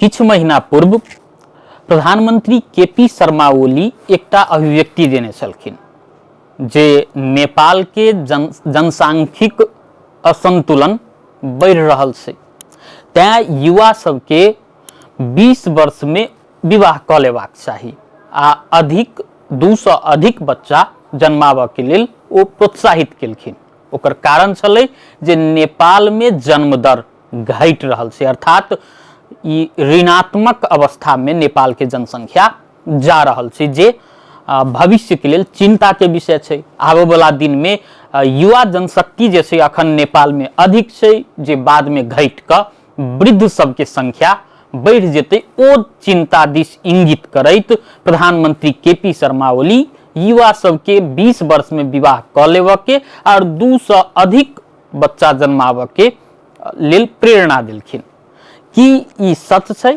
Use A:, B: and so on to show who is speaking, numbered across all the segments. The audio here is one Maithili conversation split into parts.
A: किछु महीना पूर्व प्रधानमंत्री के पी शर्मा ओली एकटा अभिव्यक्ति देने छलखिन जे नेपाल के जनसांख्यिक असंतुलन बढ़ि रहल छै, तैं युवा सबके 20 वर्ष में विवाह कऽ लेबाक चाही आ अधिक 2 सँ अधिक बच्चा जन्माबऽ के लेल ओ प्रोत्साहित केलखिन। ओकर कारण छलै जे नेपाल में जन्म दर घटि रहल छै, अर्थात ई ऋणात्मक अवस्था में नेपाल के जनसंख्या जा रहल छै, जे भविष्य के लेल चिंता के विषय छै। आबय वाला दिन में युवा जनशक्ति जे छै अखन नेपाल में अधिक छै, जे बाद में घटि कऽ वृद्ध सबके संख्या बढ़ि जेतै, ओ चिंता दिस इंगित करैत प्रधानमंत्री के पी शर्मा ओली युवा सबके 20 वर्ष में विवाह कऽ लेबऽ के और 2 सँ अधिक बच्चा जन्माबऽ के लेल प्रेरणा देलखिन। की ई सच छै?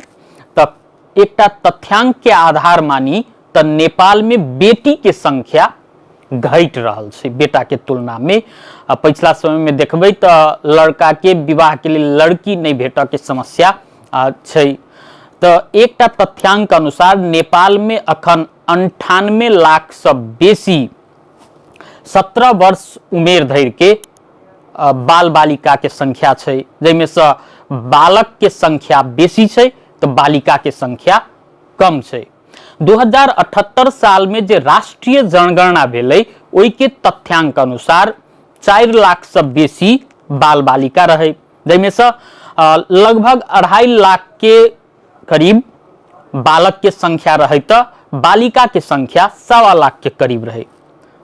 A: तऽ एकटा तथ्यांक के आधार मानी तऽ नेपाल में बेटी के संख्या घटि रहल छै बेटा के तुलना में। आ पछिला समय में देखबै तऽ लड़का के विवाह के लेल लड़की नहि भेटऽ के समस्या छै। तऽ एकटा तथ्यांक अनुसार नेपाल में अखन 98 लाख सँ बेसी 17 वर्ष उमेर धरि के बाल बालिका के संख्या छै, जाहिमे सँ बालक के संख्या बेसी छै तऽ बालिका के संख्या कम छै। 2078 साल में जे राष्ट्रीय जनगणना भेलै ओहि के तथ्यांक अनुसार 4 लाख सँ बेसी बाल बालिका रहै, जाहिमे सँ लगभग 2.5 लाख के करीब बालक के संख्या रहै तऽ बालिका के संख्या 1.25 लाख के करीब रहै।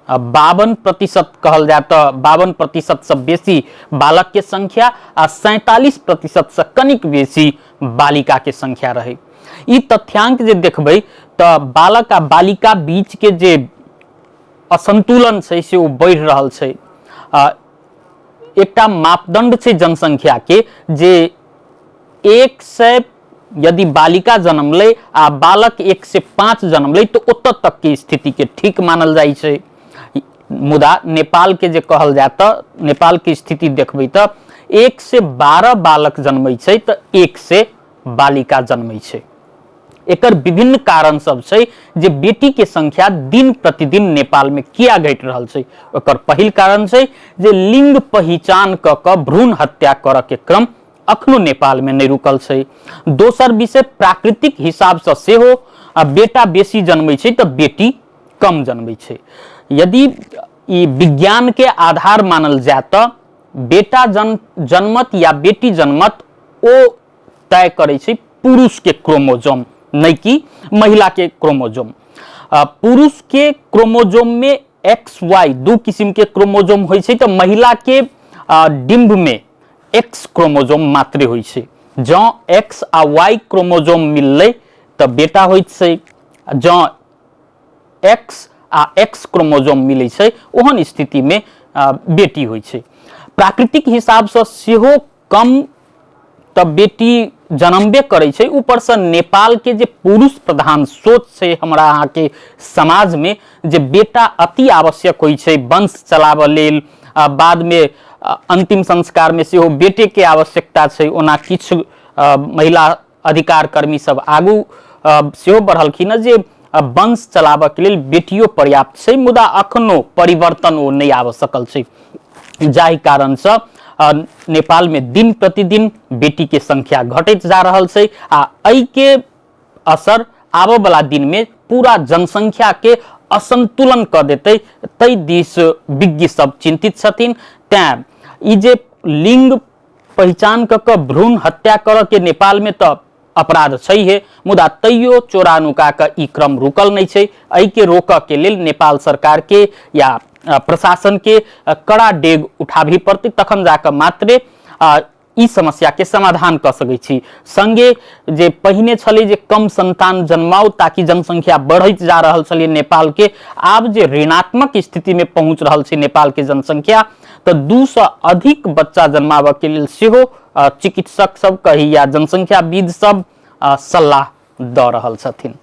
A: 52% कहल जाय तऽ 52% सँ बेसी बालक के संख्या आ 47% सँ कनिक बेसी बालिका के संख्या रहै। ई तथ्यांक जे देखबै तऽ बालक आ बालिका बीच के जे असंतुलन छै से ओ बढ़ि रहल छै। एकटा मापदंड छै जनसंख्या के जे 100 यदि बालिका जन्मलै आ बालक 105 जन्मलै तऽ ओतऽ तक के स्थिति के ठीक मानल जाइ छै। मुदा नेपाल के जे कहल जाय तऽ नेपाल के स्थिति देखबै तऽ 112 बालक जन्मै छै तऽ 100 बालिका जन्मै छै। एकर विभिन्न कारण सब छै जे बेटी के संख्या दिन प्रतिदिन नेपाल में किया घटि रहल छै। ओकर पहिल कारण छै जे लिंग पहिचान कऽ कऽ भ्रूण हत्या करऽ के क्रम अखनो नेपाल में नहि रुकल छै। दोसर विषय प्राकृतिक हिसाब से सेहो बेटा बेसी जन्मै छै तऽ बेटी कम जन्मै छै। यदि ई विज्ञान के आधार मानल जाय तऽ बेटा जन्मत या बेटी जन्मत ओ तय करै छै पुरुष के क्रोमोजोम, नहि कि महिला के क्रोमोजोम। पुरुष के क्रोमोजोम में एक्स वाई दू किस्म के क्रोमोजोम होइ छै तऽ महिला के डिम्ब में एक्स क्रोमोजोम मात्रे होइ छै। जँ एक्स आ वाई क्रोमोजोम मिललै तऽ बेटा होइत छै, जँ एक्स आ एक्स क्रोमोजोम मिलै छै ओहन स्थिति में बेटी होइ छै। प्राकृतिक हिसाबसँ सेहो कम तऽ बेटी जन्मबे करै छै, ऊपरसँ नेपाल के जे पुरुष प्रधान सोच छै हमरा अहाँके समाज में जे बेटा अति आवश्यक होइ छै वंश चलाबऽ लेल, बाद में अंतिम संस्कार में सेहो बेटे के आवश्यकता छै। ओना किछु महिला अधिकार कर्मी सब आगू सेहो बढ़लखिन हँ जे वंश चलाबऽ के लेल बेटियो पर्याप्त छै, मुदा अखनो परिवर्तन ओ नहि आबि सकल छै, जाहि कारणसँ नेपाल में दिन प्रतिदिन बेटी के संख्या घटैत जा रहल छै आ एहि के असर आबऽ वाला दिन में पूरा जनसंख्या के असंतुलन कऽ देतै, ताहि दिस विज्ञ सब चिंतित छथिन। तैं ई जे लिंग पहिचान कऽ कऽ भ्रूण हत्या करऽ के नेपाल में तऽ अपराध छैहे, मुदा तैयो चोरा नुका कऽ ई क्रम रुकल नहि छै। एहिके रोकऽ के लेल नेपाल सरकार के या प्रशासन के कड़ा डेग उठाबही पड़तै, तखन जाकऽ मात्रे ई समस्या के समाधान कऽ सकै छी। संगे जे पहिने छलै जे कम संतान जन्माउ ताकि जनसंख्या बढ़ैत जा रहल छलै नेपाल के, आब जे ऋणात्मक स्थिति में पहुंच रहल छै नेपाल के जनसंख्या, तऽ 2 सँ अधिक बच्चा जन्माबऽ के लेल सेहो चिकित्सक सब कही या जनसंख्याविद सब सलाह दऽ रहल छथिन।